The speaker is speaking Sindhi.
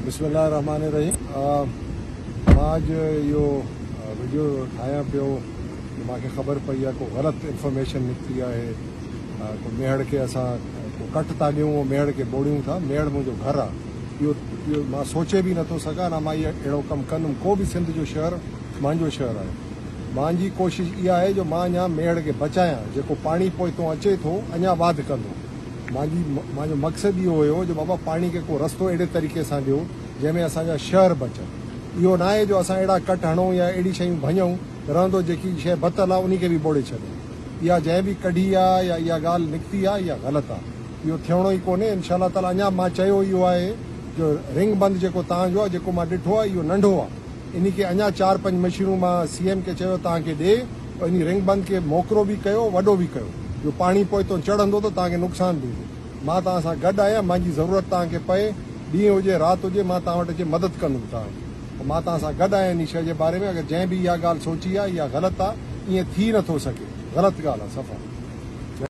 بسم الله الرحمٰن الرحيم مان اڄ اهو وڊيو ٺاهيان پيو جو مان کي خبر پئي آهي ڪو غلط انفارميشن نڪتي آهي ڪو ميهڙ کي اسان ڪو ڪٽ ٿا ڏيون ميهڙ کي ٻوڙيون ٿا. ميهڙ منهنجو گهر آهي، اهو اهو مان سوچي به نٿو سگهان، نه مان اهو اهڙو ڪم ڪندم. ڪو به سنڌ جو شهر مانجو شهر آهي. مانجي ڪوشش اها آهي جو مان اڃا ميهڙ کي بچايان، جيڪو پاڻي پوئتون اچي ٿو اڃا واڌ ڪندو. مانجي مانجو مقصد اهو هيو جو بابا پاڻي کي ڪو رستو اهڙي طريقي سان ڏيو جنهن ۾ اسان جا شهر بچن. اهو ناهي جو اسان اهڙا ڪٽ هڻون يا اهڙي شيون ڀڃون رهندو جيڪي شيء بتل آهي انهي کي به ٻوڙي ڇڏيون. اها جنهن به ڪڍي آهي يا اها ڳالهه نڪتي آهي اها غلط آهي. اهو ٿيڻو ئي ڪونهي. انشاء الله تعالي اڃا مان چيو اهو آهي جو رنگ بند جيڪو تهان جو آهي جيڪو مان ڏٺو آهي اهو ننڍو آهي. انهي کي اڃا چار پنج مشينون مان سي ايم کي چيو توهان کي ڏي انهي رنگ بند کي موڪرو به ڪيو وڏو به ڪيو جو پاڻي پوئتون چڙهندو ته توهان کي نقصان ٿيندو. مان توهان سان گڏ آهيان مانجي ضرورت توهان کي پئي ڏينهن هجي رات هجي مان توهان وٽ اچي مدد ڪندم توهان جي ۽ مان توهان سان گڏ آهيان انهي شيء جي باري ۾ اگر جنهن به اها ڳالهه سوچي آهي اها غلط آهي ائين ٿي نٿو سگهي غلط ڳالهه آهي صفا.